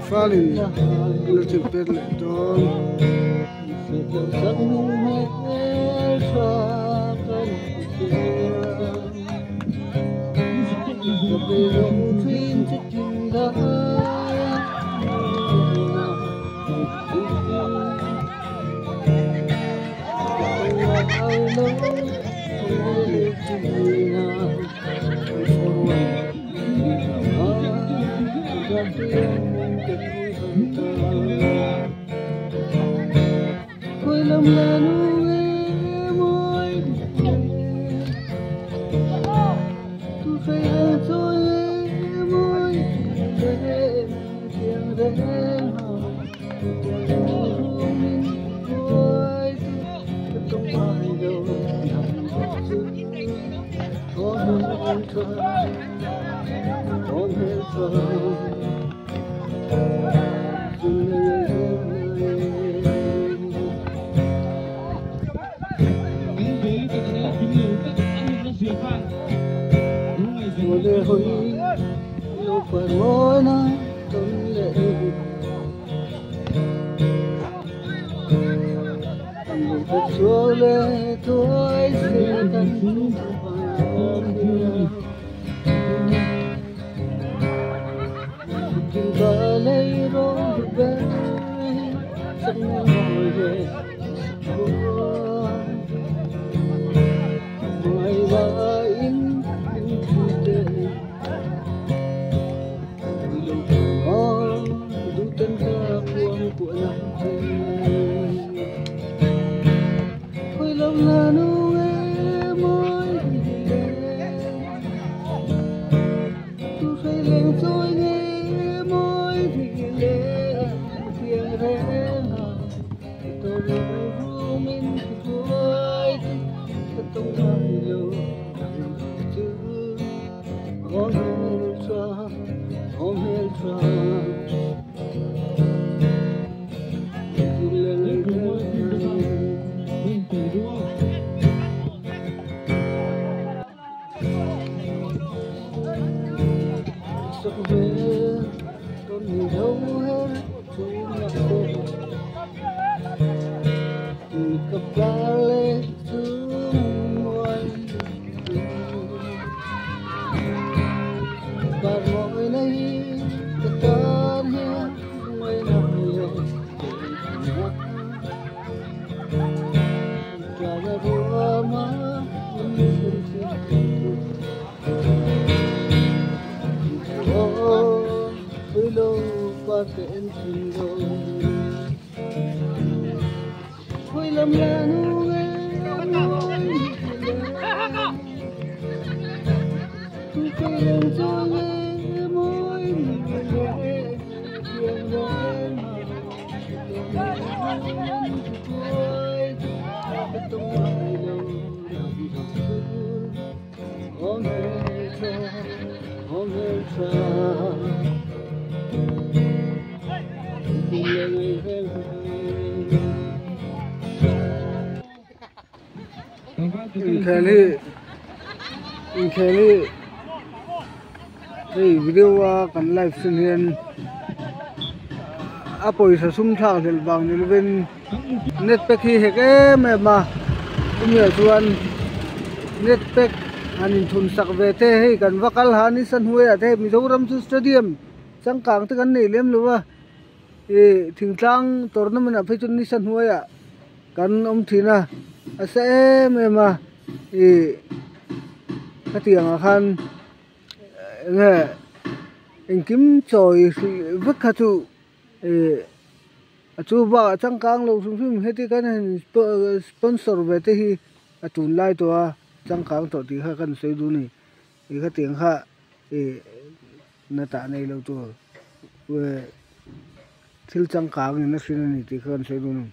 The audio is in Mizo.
Falin penalty pet leh dawn. Inkhel hi inkhel hi hei video a kan live sin hian a pawisa sum thlak hlelh vang ni lovin net pack hi hek em em a chumi ah chuan net pack han inthun sak ve te hei kan va kal ha ni sa hnuaiah te hei Mizoram chu stadium changkang te kan nei lem lo a. Ih thingtlang tournament ah phei chuan nisa hnuaiah kan awm thin a a sa em em a ih khatiang ah khan enge engkim chawi hrih vek kha chu ih a chu bakah changkang lo hrim hrim heti kan han sponsor ve te hi a tunlai tawh a changkang tawh tih kha kan sawi duh a ni ih khatiang kha ih na tah nei lo tur thil changkang in a hrin a ni tih kha kan sawi dawn a ni.